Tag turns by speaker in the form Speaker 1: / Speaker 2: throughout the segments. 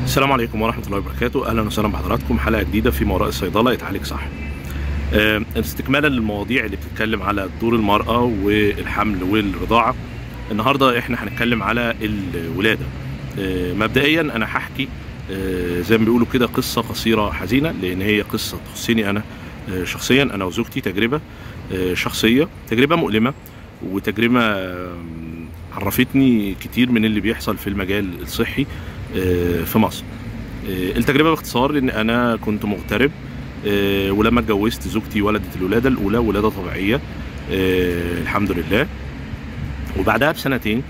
Speaker 1: السلام عليكم ورحمة الله وبركاته. أهلا وسهلا بحضراتكم، حلقة جديدة في ما وراء الصيدلة اتعالج صح. استكمالا للمواضيع اللي بتتكلم على دور المرأة والحمل والرضاعة، النهاردة احنا هنتكلم على الولادة. مبدئيا أنا هحكي زي ما بيقولوا كده قصة قصيرة حزينة، لأن هي قصة تخصني أنا شخصيا، أنا وزوجتي، تجربة شخصية، تجربة مؤلمة وتجربة عرفتني كتير من اللي بيحصل في المجال الصحي في مصر. التجربة باختصار ان انا كنت مغترب، ولما اتجوزت زوجتي ولدت الولادة الاولى ولادة طبيعية الحمد لله، وبعدها بسنتين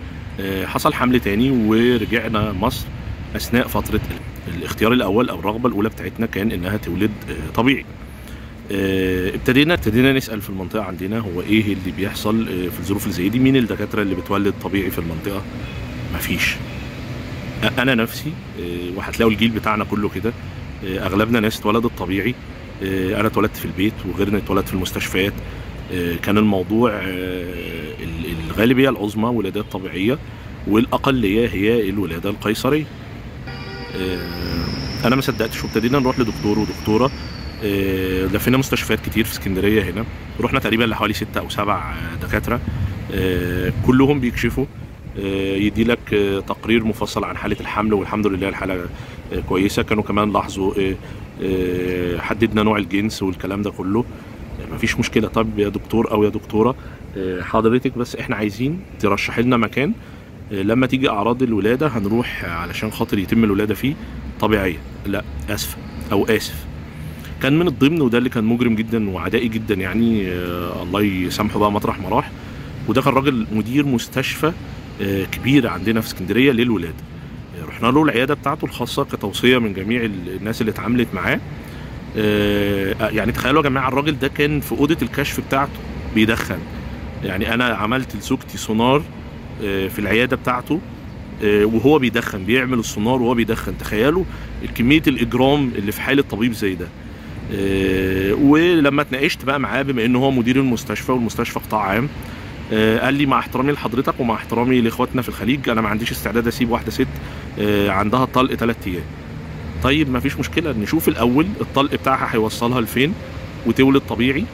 Speaker 1: حصل حمل تاني ورجعنا مصر. اثناء فترة الاختيار الاول او الرغبة الاولى بتاعتنا كان انها تولد طبيعي. ابتدينا نسأل في المنطقة عندنا هو ايه اللي بيحصل في الظروف اللي زي دي، مين الدكاترة اللي بتولد طبيعي في المنطقة؟ مفيش. انا نفسي، وهتلاقوا الجيل بتاعنا كله كده، اغلبنا ناس اتولدت طبيعي. انا اتولدت في البيت وغيرنا اتولد في المستشفيات. كان الموضوع الغالبية العظمى ولادات طبيعية، والاقلية هي الولادة القيصرية. انا ما صدقتش وابتدينا نروح لدكتور ودكتورة. لفينا مستشفيات كتير في اسكندرية هنا، رحنا تقريبا لحوالي 6 أو 7 دكاترة، كلهم بيكشفوا، يدي لك تقرير مفصل عن حالة الحمل، والحمد لله الحالة كويسة. كانوا كمان لاحظوا حددنا نوع الجنس والكلام ده كله، مفيش مشكلة. طب يا دكتور أو يا دكتورة حضرتك، بس احنا عايزين ترشح لنا مكان لما تيجي أعراض الولادة هنروح علشان خاطر يتم الولادة فيه طبيعية. لا آسف أو آسف. كان من الضمن، وده اللي كان مجرم جدا وعدائي جدا يعني، الله يسامحه بقى مطرح ما راح، وده كان راجل مدير مستشفى كبير عندنا في اسكندرية للولاده. رحنا له العيادة بتاعته الخاصة كتوصيه من جميع الناس اللي اتعاملت معاه. يعني تخيلوا يا جماعة، الراجل ده كان في اوضة الكشف بتاعته بيدخن. يعني انا عملت لزوجتي سونار في العيادة بتاعته وهو بيدخن، بيعمل السونار وهو بيدخن. تخيلوا كمية الاجرام اللي في حاله طبيب زي ده. ولما اتناقشت بقى معاه بما انه هو مدير المستشفى والمستشفى قطاع عام، قال لي مع احترامي لحضرتك ومع احترامي لاخواتنا في الخليج، انا ما عنديش استعداد اسيب واحدة ست عندها الطلق 3 ايام. طيب ما فيش مشكلة، نشوف الاول الطلق بتاعها هيوصلها لفين وتولد طبيعي،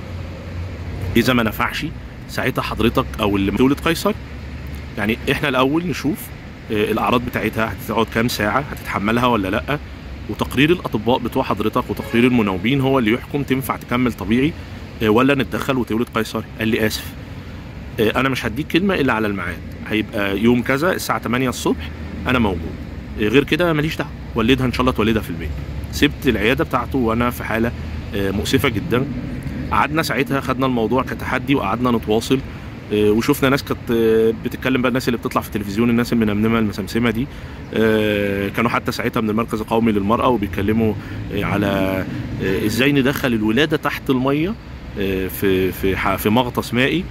Speaker 1: اذا ما نفعش ساعتها حضرتك او اللي تولد قيصري. يعني احنا الاول نشوف الاعراض بتاعتها هتقعد كام ساعة، هتتحملها ولا لا، وتقرير الاطباء بتوع حضرتك وتقرير المناوبين هو اللي يحكم تنفع تكمل طبيعي ولا نتدخل وتولد قيصري. قال لي اسف، انا مش هديك كلمة الا على الميعاد، هيبقى يوم كذا الساعة 8 الصبح انا موجود، غير كده ماليش دعوه، ولدها ان شاء الله تولدها في البيت. سبت العيادة بتاعته وانا في حاله مؤسفة جدا. قعدنا ساعتها خدنا الموضوع كتحدي وقعدنا نتواصل، وشفنا ناس كانت بتتكلم بقى، الناس اللي بتطلع في التلفزيون، الناس المنمنمه المسمسمه دي، كانوا حتى ساعتها من المركز القومي للمرأة وبيتكلموا على ازاي ندخل الولادة تحت المية في في في مغطس مائي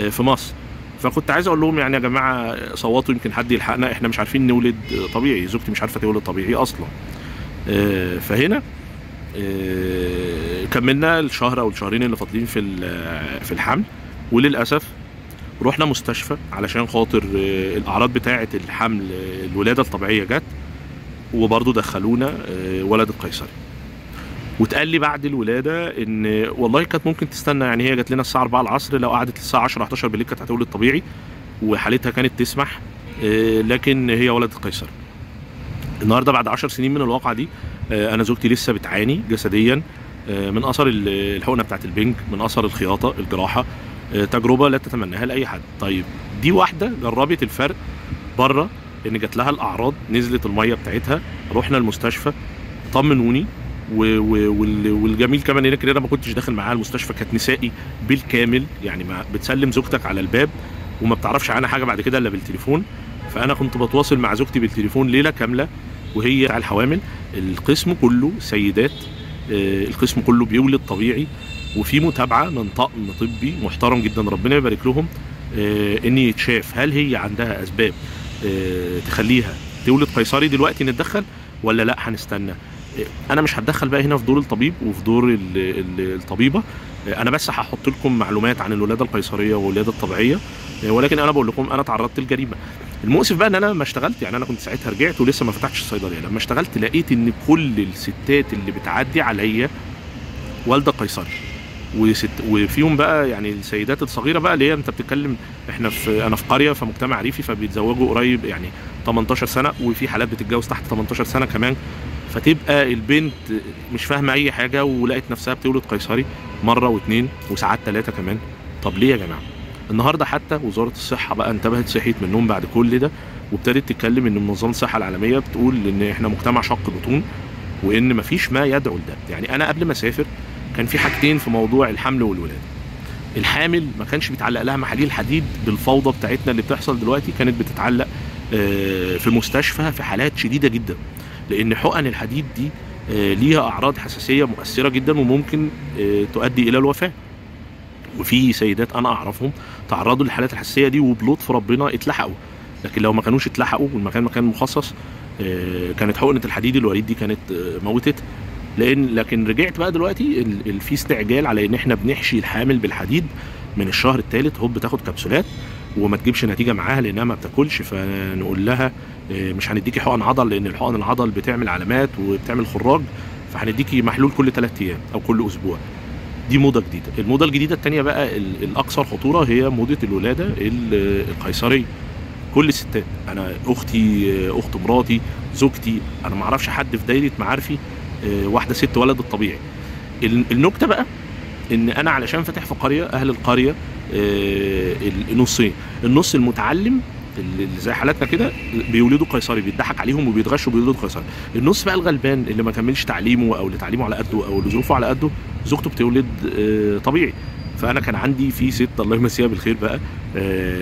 Speaker 1: في مصر. فكنت عايز اقول لهم يعني يا جماعة صوتوا، يمكن حد يلحقنا، احنا مش عارفين نولد طبيعي، زوجتي مش عارفه تولد طبيعي اصلا. فهنا كملنا الشهر او الشهرين اللي فاضلين في الحمل، وللاسف رحنا مستشفى علشان خاطر الاعراض بتاعه الحمل الولادة الطبيعية جت، وبرضه دخلونا ولدت قيصري. واتقال لي بعد الولادة ان والله كانت ممكن تستنى، يعني هي جت لنا الساعة 4 العصر، لو قعدت للساعة 10 11 بالليل كانت هتولد طبيعي وحالتها كانت تسمح، لكن هي ولدت قيصري. النهارده بعد 10 سنين من الواقعة دي، انا زوجتي لسه بتعاني جسديا من اثر الحقنة بتاعه البنج، من اثر الخياطة، الجراحة، تجربه لا تتمناها لاي حد. طيب دي واحدة جربت الفرق بره، ان جات لها الاعراض، نزلت المية بتاعتها، رحنا المستشفى طمنوني، والجميل كمان هناك ان انا ما كنتش داخل معاها المستشفى، كانت نسائي بالكامل، يعني ما بتسلم زوجتك على الباب وما بتعرفش عنها حاجة بعد كده الا بالتليفون. فانا كنت بتواصل مع زوجتي بالتليفون ليلة كاملة وهي على الحوامل، القسم كله سيدات، القسم كله بيولد طبيعي، وفي متابعه من طقم طبي محترم جدا ربنا يبارك لهم، ان يتشاف هل هي عندها اسباب تخليها تولد قيصري دلوقتي نتدخل ولا لا هنستنى. انا مش هتدخل بقى هنا في دور الطبيب وفي دور الطبيبة، انا بس هحط لكم معلومات عن الولادة القيصريه والولاده الطبيعية، ولكن انا بقول لكم انا تعرضت لجريمة. المؤسف بقى ان انا ما اشتغلت، يعني انا كنت ساعتها رجعت ولسه ما فتحتش الصيدلية، لما اشتغلت لقيت ان كل الستات اللي بتعدي عليا والده قيصري، وفيهم بقى يعني السيدات الصغيرة بقى اللي هي انت بتتكلم، احنا في انا في قرية في مجتمع ريفي، فبيتزوجوا قريب يعني 18 سنة، وفي حالات بتتجوز تحت 18 سنة كمان، فتبقى البنت مش فاهمه اي حاجة ولقت نفسها بتولد قيصري مرة واثنين وساعات ثلاثة كمان. طب ليه يا جماعة؟ النهارده حتى وزارة الصحة بقى انتبهت، صحيت من النوم بعد كل ده، وابتدت تتكلم ان منظمة الصحة العالمية بتقول ان احنا مجتمع شق بطون، وان مفيش ما يدعو لده. يعني انا قبل ما اسافر كان في حاجتين في موضوع الحمل والولاده. الحامل ما كانش بيتعلق لها محاليل حديد بالفوضى بتاعتنا اللي بتحصل دلوقتي، كانت بتتعلق في المستشفى في حالات شديدة جدا، لان حقن الحديد دي ليها اعراض حساسية مؤثرة جدا وممكن تؤدي الى الوفاة. وفي سيدات انا اعرفهم تعرضوا للحالات الحساسية دي وبلطف ربنا اتلحقوا، لكن لو ما كانوش اتلحقوا والمكان مكان مخصص كانت حقنه الحديد الوريد دي كانت موتت. لكن رجعت بقى دلوقتي في استعجال على ان احنا بنحشي الحامل بالحديد من الشهر الثالث، هوب بتاخد كبسولات وما تجيبش نتيجة معاها لانها ما بتاكلش، فنقول لها مش هنديكي حقن عضل لان الحقن العضل بتعمل علامات وبتعمل خراج، فهنديكي محلول كل 3 ايام او كل اسبوع. دي موضة جديدة. الموضة الجديدة الثانية بقى الاكثر خطورة هي موضة الولادة القيصريه. كل الستات، انا اختي، اخت مراتي، زوجتي، انا ما اعرفش حد في دايرة معارفي واحدة ست ولدت طبيعي. النكتة بقى ان انا علشان فاتح في قرية، اهل القرية نصين، النص المتعلم اللي زي حالاتنا كده بيولدوا قيصري، بيضحك عليهم وبيتغشوا بيولدوا قيصري. النص بقى الغلبان اللي ما كملش تعليمه او اللي تعليمه على قده او اللي ظروفه على قده، زوجته بتولد طبيعي. فانا كان عندي في ست الله يمسيها بالخير بقى،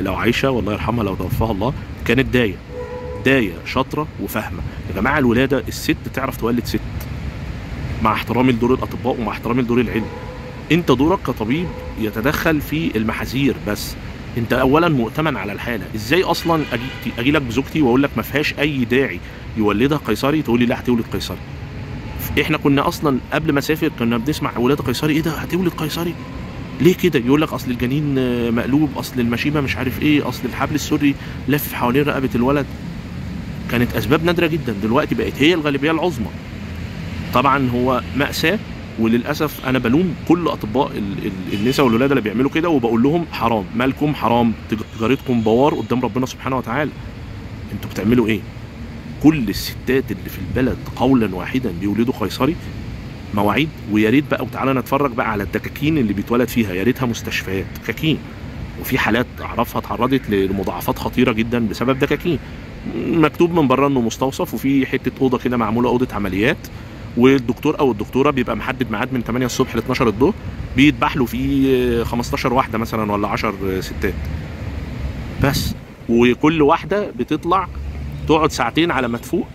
Speaker 1: لو عايشه والله يرحمها لو توفاها الله، كانت دايه شاطرة وفاهمه. يا جماعة الولادة الست تعرف تولد ست، مع احترامي لدور الاطباء ومع احترامي لدور العلم. انت دورك كطبيب يتدخل في المحاذير بس، انت اولا مؤتمن على الحالة. ازاي اصلا اجي لك بزوجتي واقول لك ما فيهاش اي داعي يولدها قيصري، تقول لي لا هتولد قيصري؟ احنا كنا اصلا قبل ما اسافر كنا بنسمع ولاده قيصري، ايه ده هتولد قيصري ليه كده؟ يقول لك اصل الجنين مقلوب، اصل المشيمه مش عارف ايه، اصل الحبل السري لافف حوالين رقبة الولد. كانت اسباب نادرة جدا، دلوقتي بقت هي الغالبية العظمى. طبعا هو مأساة، وللاسف انا بلوم كل اطباء النساء والولاده اللي بيعملوا كده، وبقول لهم حرام، مالكم حرام، تجارتكم بوار قدام ربنا سبحانه وتعالى. انتوا بتعملوا ايه؟ كل الستات اللي في البلد قولا واحدا بيولدوا قيصري مواعيد، ويا ريت بقى، وتعالى نتفرج بقى على الدكاكين اللي بيتولد فيها، يا ريتها مستشفيات، دكاكين. وفي حالات اعرفها اتعرضت لمضاعفات خطيرة جدا بسبب دكاكين، مكتوب من بره انه مستوصف، وفي حتة اوضة كده معمولة اوضة عمليات، والدكتور او الدكتورة بيبقى محدد ميعاد من 8 الصبح ل 12 الظهر، بيذبح له فيه 15 واحدة مثلا ولا 10 ستات بس، وكل واحدة بتطلع تقعد ساعتين على ما تفوق،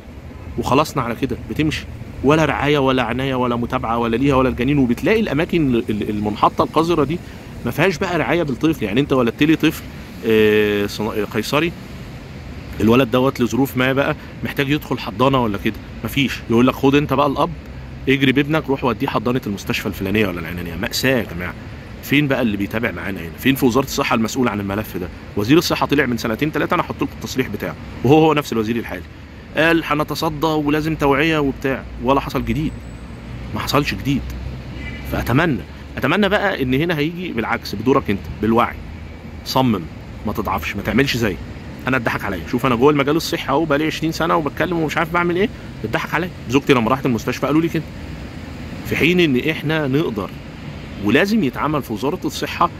Speaker 1: وخلصنا على كده، بتمشي، ولا رعاية ولا عناية ولا متابعه ولا ليها ولا الجنين. وبتلاقي الاماكن المنحطه القذرة دي ما فيهاش بقى رعاية بالطفل. يعني انت ولدت لي طفل قيصري، الولد دوت لظروف ما بقى محتاج يدخل حضانة ولا كده، مفيش، يقول لك خد انت بقى الاب اجري بابنك روح وديه حضانة المستشفى الفلانية ولا العلانية. مأساة يا جماعة. فين بقى اللي بيتابع معانا هنا؟ فين في وزارة الصحة المسؤول عن الملف ده؟ وزير الصحة طلع من 2 3 سنين، انا هحط لكم التصريح بتاعه، وهو هو نفس الوزير الحالي، قال هنتصدى ولازم توعيه وبتاع، ولا حصل جديد، ما حصلش جديد. فاتمنى اتمنى بقى ان هنا هيجي بالعكس، بدورك انت بالوعي، صمم، ما تضعفش، ما تعملش زي انا اتضحك عليا. شوف انا جوه المجال الصحي اهو بقالي 20 سنة وبتكلم ومش عارف بعمل ايه، اتضحك عليا. زوجتي لما راحت المستشفى قالوا لي كده، في حين ان احنا نقدر، ولازم يتعمل في وزارة الصحة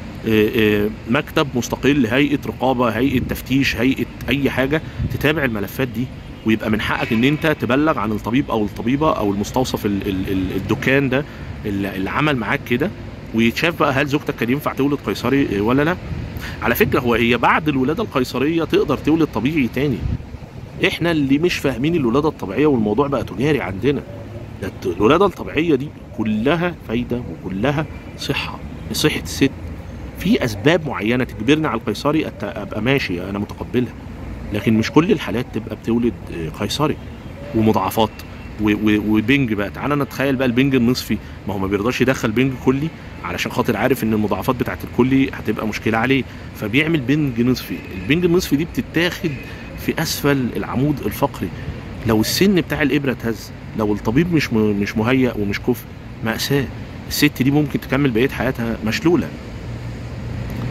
Speaker 1: مكتب مستقل، هيئة رقابه، هيئة تفتيش، هيئة اي حاجة تتابع الملفات دي، ويبقى من حقك ان انت تبلغ عن الطبيب او الطبيبة او المستوصف الدكان ده اللي عمل معاك كده، ويتشاف بقى هل زوجتك كان ينفع تولد قيصري ولا لا. على فكرة هو هي بعد الولادة القيصريه تقدر تولد طبيعي تاني. احنا اللي مش فاهمين الولادة الطبيعية، والموضوع بقى تجاري عندنا. ده الولادة الطبيعية دي كلها فايده وكلها صحة لصحة الست. في اسباب معينة تجبرني على القيصري ابقى ماشي انا متقبلها، لكن مش كل الحالات تبقى بتولد قيصري ومضاعفات. وبنج بقى، تعالى نتخيل بقى البنج النصفي، ما هو ما بيرضاش يدخل بنج كلي علشان خاطر عارف ان المضاعفات بتاعت الكلي هتبقى مشكلة عليه، فبيعمل بنج نصفي. البنج النصفي دي بتتاخد في اسفل العمود الفقري، لو السن بتاع الابره اتهز، لو الطبيب مش مهيأ ومش كفء، مأساة. الست دي ممكن تكمل بقية حياتها مشلوله.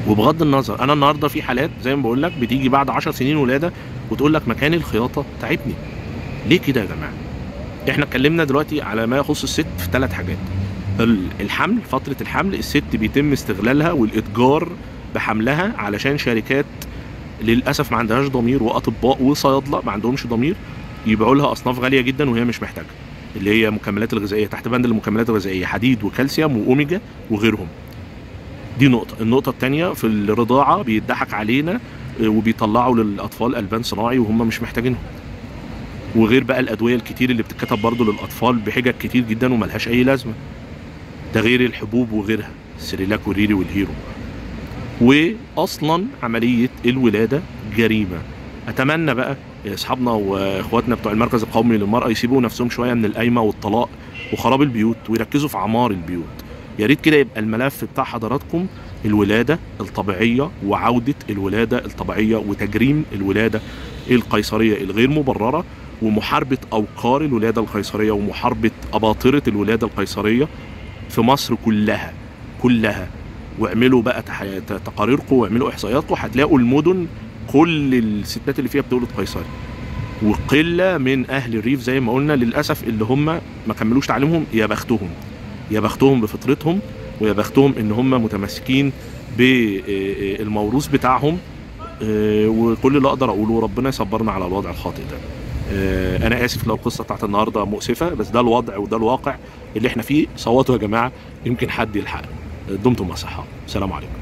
Speaker 1: وبغض النظر، انا النهارده في حالات زي ما بقول لك بتيجي بعد 10 سنين ولاده وتقول لك مكان الخياطة تعبني. ليه كده يا جماعة؟ احنا اتكلمنا دلوقتي على ما يخص الست في 3 حاجات. الحمل، فترة الحمل الست بيتم استغلالها والاتجار بحملها علشان شركات للاسف ما عندهاش ضمير، واطباء وصيادله ما عندهمش ضمير، يبيعوا لها اصناف غالية جدا وهي مش محتاجه، اللي هي مكملات الغذائية تحت بند المكملات الغذائية، حديد وكالسيوم واوميجا وغيرهم. دي نقطة. النقطة الثانية في الرضاعة، بيضحك علينا وبيطلعوا للاطفال البان صناعي وهم مش محتاجينهم، وغير بقى الادوية الكتير اللي بتتكتب برضو للاطفال بحجج كتير جدا وملهاش اي لازمه، ده غير الحبوب وغيرها، السريلاك والريري والهيرو. واصلا عملية الولادة جريمة. اتمنى بقى اصحابنا واخواتنا بتوع المركز القومي للمراة يسيبوا نفسهم شوية من القايمة والطلاق وخراب البيوت ويركزوا في عمار البيوت. يا ريت كده يبقى الملف بتاع حضراتكم الولادة الطبيعية وعوده الولادة الطبيعية وتجريم الولادة القيصريه الغير مبررة، ومحاربه اوقار الولادة القيصريه ومحاربه اباطره الولادة القيصريه في مصر كلها كلها. واعملوا بقى تقاريركم واعملوا احصائياتكم، هتلاقوا المدن كل الستات اللي فيها بتولد قيصري، وقلة من اهل الريف زي ما قلنا للاسف اللي هم ما كملوش تعليمهم. يا بختهم، يا بختهم بفطرتهم، ويا بختهم ان هم متمسكين بالموروث بتاعهم. وكل اللي اقدر اقوله ربنا يصبرنا على الوضع الخاطئ ده. انا اسف لو القصة بتاعت النهارده مؤسفة، بس ده الوضع وده الواقع اللي احنا فيه. صوتوا يا جماعة، يمكن حد يلحقنا. دمتم بصحة، سلام عليكم.